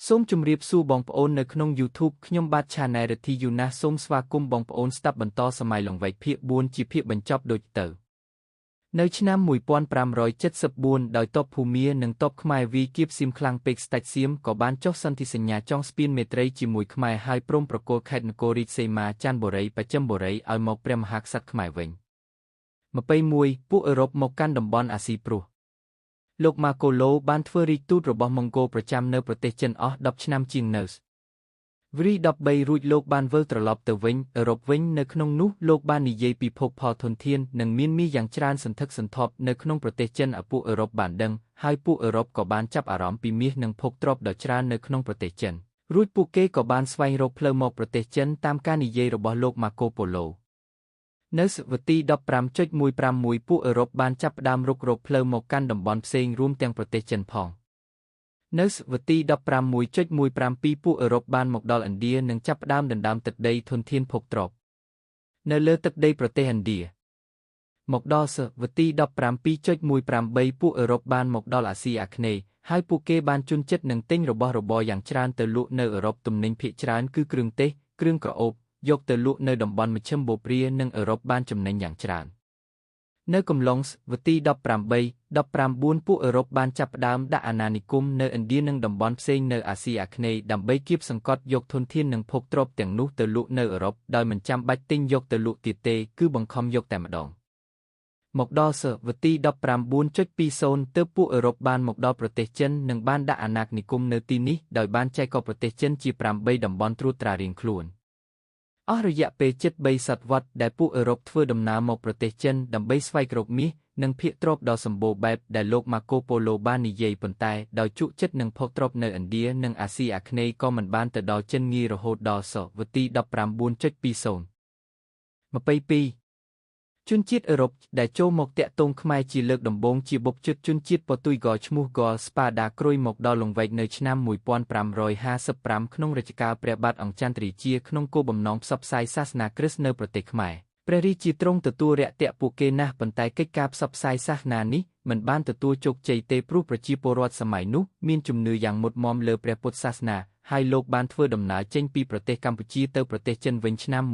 សូមជម្រាបសួរបងប្អូននៅក្នុង YouTube ខ្ញុំបាទ Channel រិទ្ធីយូណាសសូមស្វាគមន៍បងប្អូនស្ដាប់បន្តសម័យលង្វែកភាគ4ជាភាគបញ្ចប់ដូចទៅនៅឆ្នាំ1574ដោយទ័ពភូមានិងទ័ពខ្មែរវាយគៀបសៀមខ្លាំងពេកស្ដេចសៀមក៏បានចុះសន្ធិសញ្ញាចងស្ពានមេត្រីជាមួយខ្មែរហើយព្រមប្រគល់ខេត្តនគររាជសីមាច័ន្ទបុរីបច្ចឹមបុរីឲ្យមកព្រះមហាក្សត្រខ្មែរវិញ21ពួកអឺរ៉ុបមកកាន់តំបន់អាស៊ីព្រោះលោកម៉ាកូឡូបានធ្វើរាជទូតរបស់ម៉ុងហ្គោលប្រចាំនៅប្រទេសចិនអស់10ឆ្នាំជាងនៅវរី13រួចលោកបានវិលត្រឡប់ទៅវិញអឺរ៉ុបវិញនៅក្នុងនោះលោកបាននិយាយពីភោគផលធនធាននិងមានមាសយ៉ាងច្រើនសន្ធឹកសន្ធាប់នៅក្នុងប្រទេសចិនឲ្យពួកអឺរ៉ុបបានដឹងហើយពួកអឺរ៉ុបក៏បានចាប់អារម្មណ៍ពីមាសនិងភោគទ្រព្យដ៏ច្រើននៅក្នុងប្រទេសចិនរួចពួកគេក៏បានស្វែងរកផ្លូវមកប្រទេសចិនតាមការនិយាយរបស់លោកម៉ាកូប៉ូឡូនៅសវទី 15.151 ពួកអឺរ៉ុបបានចាប់ផ្ដើមរុករកផ្លូវមកកាន់តំបន់ផ្សេងរួមទាំងប្រទេសចិនផងនៅសវទី 15.172 ពួកអឺរ៉ុបបានមកដល់ឥណ្ឌានិងចាប់ផ្ដើមដណ្ដើមទឹកដីធនធានភោគទ្រព្យនៅលើទឹកដីប្រទេសឥណ្ឌាមកដល់សវទី 17.183 ពួកអឺរ៉ុបបានមកដល់អាស៊ីអាគ្នេយ៍ហើយពួកគេបានជន់ចិត្តនិងទិញរបស់របរយ៉ាងច្រើនទៅលក់នៅអឺរ៉ុបទំនិញភាគច្រើនគឺគ្រឿងទេសគ្រឿងក្រអូបយកទៅលក់នៅតំបន់មជ្ឈិមបូព៌ានិងអឺរ៉ុបបានចំណេញយ៉ាងច្រើននៅកំឡុងសវទី18 19ពួកអឺរ៉ុបបានចាប់ផ្ដើមដាក់អាណានិគមនៅឥណ្ឌានិងតំបន់ផ្សេងនៅអាស៊ីអាគ្នេយ៍ដើម្បីគៀបសង្កត់យកធនធាននិងភោគទ្រព្យទាំងនោះទៅលក់នៅអឺរ៉ុបដោយមិនចាំបាច់ទិញយកទៅលក់ទៀតទេគឺបង្ខំយកតែម្ដងមកដល់សវទី 19.20 ទើបពួកអឺរ៉ុបបានមកដល់ប្រទេសចិននិងបានដាក់អាណានិគមនៅទីនេះដោយបានចែកប្រទេសចិនជា8តំបន់ត្រួតត្រារៀងខ្លួនអស់រយៈពេលជិត3សតវត្សដែលពួកអឺរ៉ុបធ្វើដំណើរមកប្រទេសចិនដើម្បីស្វែងរកមាសនិងភាគទ្រព្យដ៏សម្បូរបែបដែលលោកម៉ាកូប៉ូឡូបាននិយាយប៉ុន្តែដោយជក់ចិត្តនឹងភោគទ្រព្យនៅឥណ្ឌានិងអាស៊ីអាគ្នេយ៍ក៏មិនបានទៅដល់ចិនងាយរហូតដល់សវទី 19.20 22ជនជាតិអឺរ៉ុបដែលចូលមកតាក់ទងខ្មែរជាលើកដំបូងជាបុព្វជិតជនជាតិប៉ូទុយហ្គាល់ឈ្មោះហ្គាល់ស្ប៉ាដាគ្រុយមកដល់លង្វែកនៅឆ្នាំ1555ក្នុងរជ្ជកាលព្រះបាទអង្គចន្ទរាជាក្នុងគោលបំណងផ្សព្វផ្សាយសាសនាគ្រិស្តនៅប្រទេសខ្មែរព្រះរាជាទ្រង់ទទួលរាក់ទាក់ពួកគេណាស់ប៉ុន្តែកិច្ចការផ្សព្វផ្សាយសាសនានេះមិនបានទទួលជោគជ័យទេព្រោះប្រជាពលរដ្ឋសម័យនោះមានជំនឿយ៉ាងមុតមាំលើព្រះពុទ្ធសាសនាហើយលោកបានធ្វើដំណើរចេញពីប្រទេសកម្ពុជាទៅប្រទេសចិនវិញឆ្នាំ1556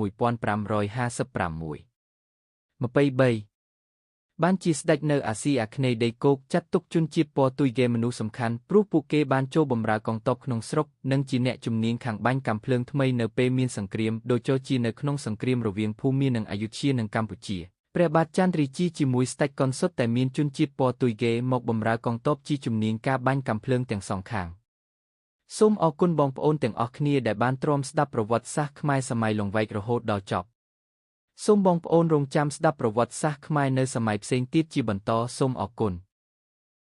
23បានជាស្ដេចនៅអាស៊ីអាគ្នេយ៍ដីគោកចាត់ទុកជនជាតិព័ទុយហ្គេមនុស្សសំខាន់ព្រោះពួកគេបានចូលបម្រើកងទ័ពក្នុងស្រុកនិងជាអ្នកជំនាញខាងបាញ់កាំភ្លើងថ្មីនៅពេលមានសង្គ្រាមដូចជានៅក្នុងសង្គ្រាមរវាងភូមានិងអយុធ្យានិងកម្ពុជាព្រះបាទចន្ទរាជាជាមួយស្ដេចកុនសុទ្ធតែមានជនជាតិព័ទុយហ្គេមកបម្រើកងទ័ពជាជំនាញការបាញ់កាំភ្លើងទាំងសងខាងសូមអរគុណបងប្អូនទាំងអស់គ្នាដែលបានទ្រាំស្ដាប់ប្រវត្តិសាស្ត្រខ្មែរសម័យលង្វែករហូតដល់ចប់សូមបងប្អូនរងចាំស្ដាប់ប្រវត្តិសាស្ត្រខ្មែរនៅសម័យផ្សេងទៀតជាបន្តសូមអរគុណ។